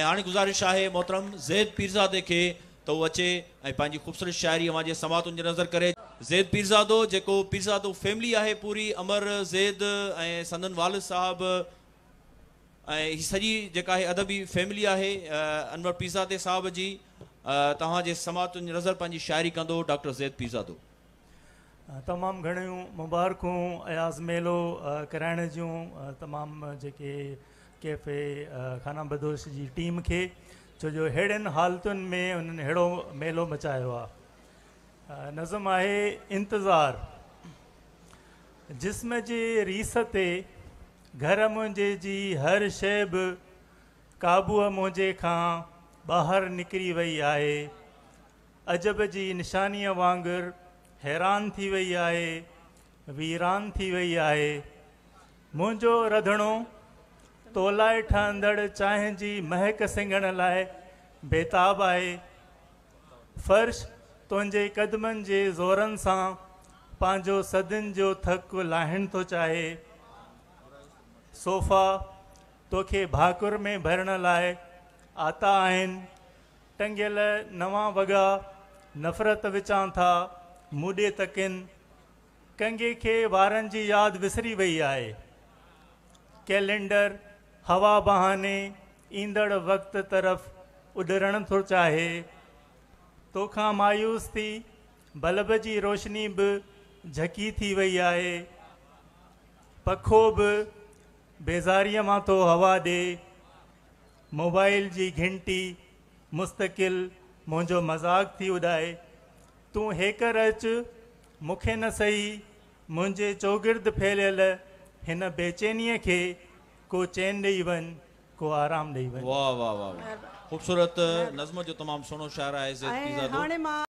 ۽ هاڻي گذارش آهي محترم زيد پيرزادي کي ته هو اچي ۽ پنهنجي خوبصورت شاعري اوهان جي سماعتن جي نظر ڪري. زيد پيرزادو جيڪو پيرزادو فيملي آهي پوري امر زيد ۽ سندن والد صاحب ۽ هي سڄي جيڪا آهي ادبي فيملي آهي انور پيرزادي صاحب جي توهان جي سماعتن جي نظر پنهنجي شاعري ڪندو ڊاڪٽر زيد پيرزادو. تمام گهڻيون مبارڪون اياز ميلو ڪرائڻ جون تمام جيڪي ڪيفي خانه بدوش جي ٽيم کي ڇو جو ههڙين حالتن ۾ انهن ههڙو ميلو مچايو آ. نظم آهي انتظار جسم جي ريس تي گهر منهنجي جي هر شيء به قابوء منهنجي کان ٻاهر نڪري وئي آهي. عجب جي نشانيء وانگر حيران ٿي وئي آهي، ويران ٿي وئي آهي. منهنجو رڌڻو تو لاء ٺهندڙ چانهه جي مهڪ سنگهڻ لاء بيتاب آهي. فرش تنهنجي قدمن جي زورن سان پنهنجو صدين جو ٿڪ لاهڻ ٿو چاهي. صوفا توکي ڀاڪر ۾ ڀرڻ لاء آتا آهن. ٽنگيل نوان وڳا نفرت وچان ٿا مون ڏي تڪن. ڪنگي کي وارن جي ياد وسري وئي آهي. ڪئلينڊر هوا بهاني ايندڙ وقت طرف اڏرڻ ٿو چاهي. توکان مايوس ٿي بلب جي روشني به جهڪي ٿي وئي آهي. پکو به بيزاريء مان ٿو هوا ڏي. موبائل جي گهنٽي مستقل منهنجو مذاق ٿي اڏائي. تون هيڪر اچ، مون کي نه سهي، منهنجي چوگرد ڦهليل هن بيچينيء کي ڪو چين ڏئي وڃ، ڪو آرام ڏئي وڃ. واه واه واه واه خوبصورت نظم جو تمام سهڻو شاعر آهي زيد پيرزادو.